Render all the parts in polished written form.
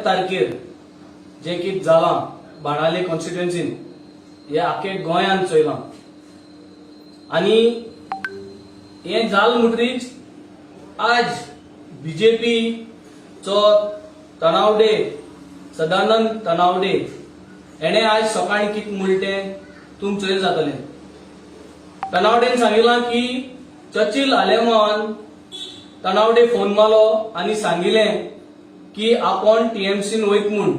तारखेर जें कितें जालां बाणावले कॉन्स्टिट्युएन्सीन हें आख्खे गोंयान चोयलां आनी हें जालें म्हणटरीच आज बीजेपीचो तनावडे, सदानंद तनावडे हेणे आज सकाळी कितें म्हणलें तें तुमकां चोयल जातलें. तनावडेन सांगिलां की चर्चिल आलेमान तनावडे फोन मारलो आनी सांगिलें की आपूण टीएमसीन वयत म्हूण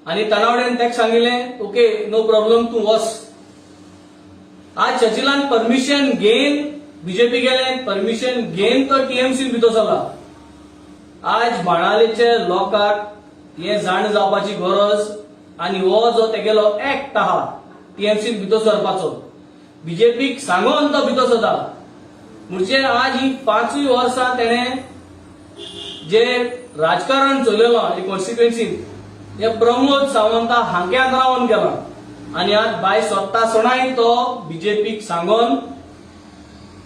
आनी तनावडेन ताका सांगिलें, "ओके, नो प्रॉब्लम, तूं वच." आज चर्चिलान परमिशन घेन बीजेपी गेले, परमिशन घेन तो टीएमसीन भितर सरला. आज बाणावलेचे लोकांक हें जाण जावपाची गरज आनी हो जो तेगेलो एक्ट आहा टीएमसीन भितर सरपाचो, बीजेपीक सांगोन तो भितर सरता, म्हणजे आज ही पांचूय वर्सां तेणें जे राजकारण चलयलां हे कॉन्स्टिट्युएन्सीन, हे प्रमोद सावंता हांक्यात रावन गेला आनी आज बाय स्वता सणाय तो बीजेपीक सांगोन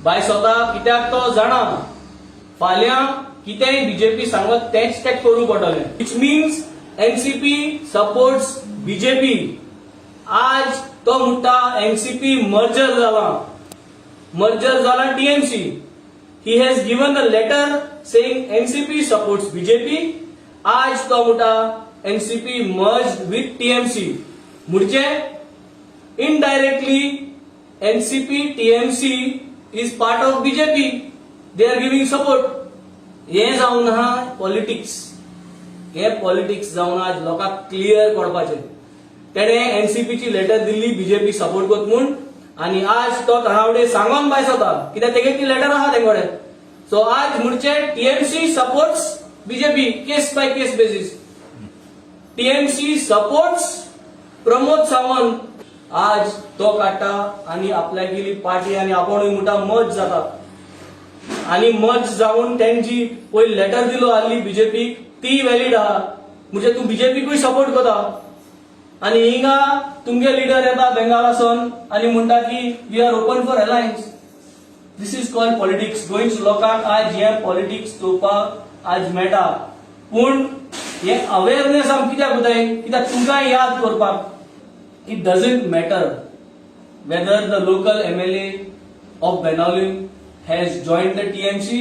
बाय स्वता, कित्याक तो जाणा फाल्यां कितेंय बीजेपी सांगत तेंच तें करूं पडटलें, which means NCP supports BJP. आज तो म्हणटा एनसीपी मर्जर जाला, मर्जर जाला TMC. He has given a letter saying NCP supports BJP. आज तो म्हणटा एनसीपी मर्ज विथ टीएमसी, म्हणजे indirectly NCP TMC is part of BJP. They are giving support. हे जावन आहा पॉलिटिक्स. हे पॉलिटिक्स जावन आज लोकांक क्लियर कळपाचें. तेणे एनसीपीची लेटर दिल्ली बीजेपी सपोर्ट करत म्हूण आनी आज तो तणावडे सांगोन भायर सरता, कित्याक तेगे ती लेटर आहा तेंकडे. सो आज म्हणजे TMC supports BJP case by case basis. TMC supports Pramod Sawant. आज तो काडटा आनी आपल्यागेली पार्टी आनी आपूणूय म्हणटा मर्ज जाता आनी मर्ज जावन तेंची पयली लेटर दिलो आहली बीजेपीक ती व्हॅलिड आहा, म्हणजे तूं बीजेपीकूय सपोर्ट करता आनी हिंगा तुमगे लिडर येता बेंगालासून आनी म्हणटा की we are open for alliance. This is called politics. गोंयच्या लोकांक आज हे पॉलिटिक्स चोवपाक आज मेळटा, पूण हे अवेअरनेस आम कित्याक उरताय? कित्याक तुमकां याद करपाक, it doesn't matter whether the local MLA of Benaulim has joined the TMC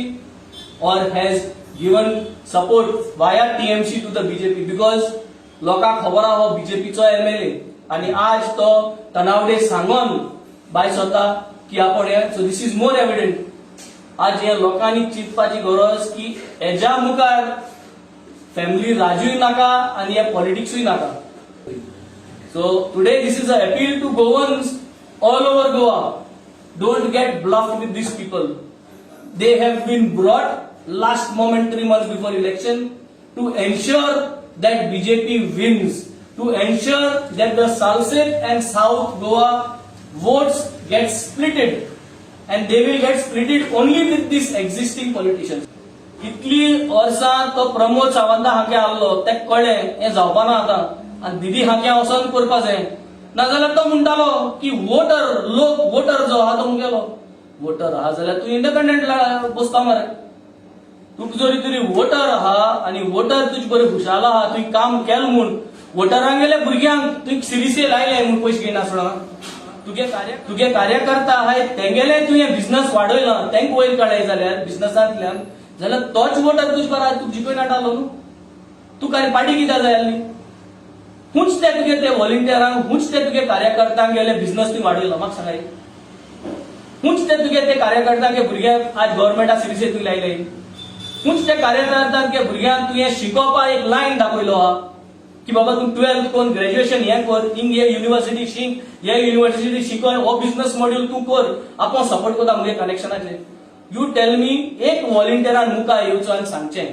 or has given support via TMC to the BJP, because लोकांक खबर आहा हो बीजेपीचो एमएलए आणि आज तो तनावडे सांगोन बाय स्वता की आपण हे. So this is more evident. आज हे लोकांनी चिंतपाची गरज की हेज्या मुखार फॅमिली राजूय नाका आनी हे पॉलिटिक्सूय नाका. So today this is an appeal to Goans all over Goa. Don't get bluffed with these people. They have been brought last moment, 3 months before election, to ensure that BJP wins, to ensure that the Salcete and South Goa votes get splitted, and they will get splitted only with these existing politicians. इतली वर्सां तो प्रमोद सावंता हांगे आहलो, तेका कळ्ळें हें जावपा ना आतां आनी दिदी हांगे वचोन करपा जाय, नाजाल्यार तो म्हणटालो की वोटर लोक वोटर जो आहा तो मुगेलो वोटर आहा जाल्यार तूं इंडिपेंडंट बसता मरे. तुका जरी तरी वोटर आहा आनी वोटर तुजे बरे खुशाल आहा, तुवें काम केलें म्हूण वोटरांगेल्या भुरग्यांक तुवें सिरिसे लायले म्हूण पयशे घेयनासतना तुगे कार्यकर्ता आहाय तेंगेले तुवें बिझनस वाडयला, तेंका वयर काडय जाल्यार बिझनसांतल्यान जाल्यार तोच वोटर तुजे बरा तुका जिखयना न्हू. तुका आनी पार्टी कित्याक जाय आसली? हुंच ते तुगे ते व्हॉलंटियरांक, हुंच ते तुगे कार्यकर्त्यांक गेले बिझनस तुवें वाडयलो, म्हाका सांगाय, हुंच ते तुगे ते कार्यकर्त्यांक भुरग्यांक आज गव्हर्मेंटा सिरिसे तुवें लायले, हुंच ते कार्यकर्त्यांक भुरग्यांक तुवें शिकोवपाक एक लायन दाखयलो आहा की बाबा तूं ट्वेल्थ कोन ग्रॅज्युएशन हें कर, हिंग हे युनिव्हर्सिटी शीक, हे युनिव्हर्सिटी शिकोय, हो बिझनस मॉड्यूल तूं कर, आपूण सपोर्ट करता मुगे कनेक्शनाचे. You tell me, एक व्हॉलंटियरान मुखार येवचो आनी सांगचें.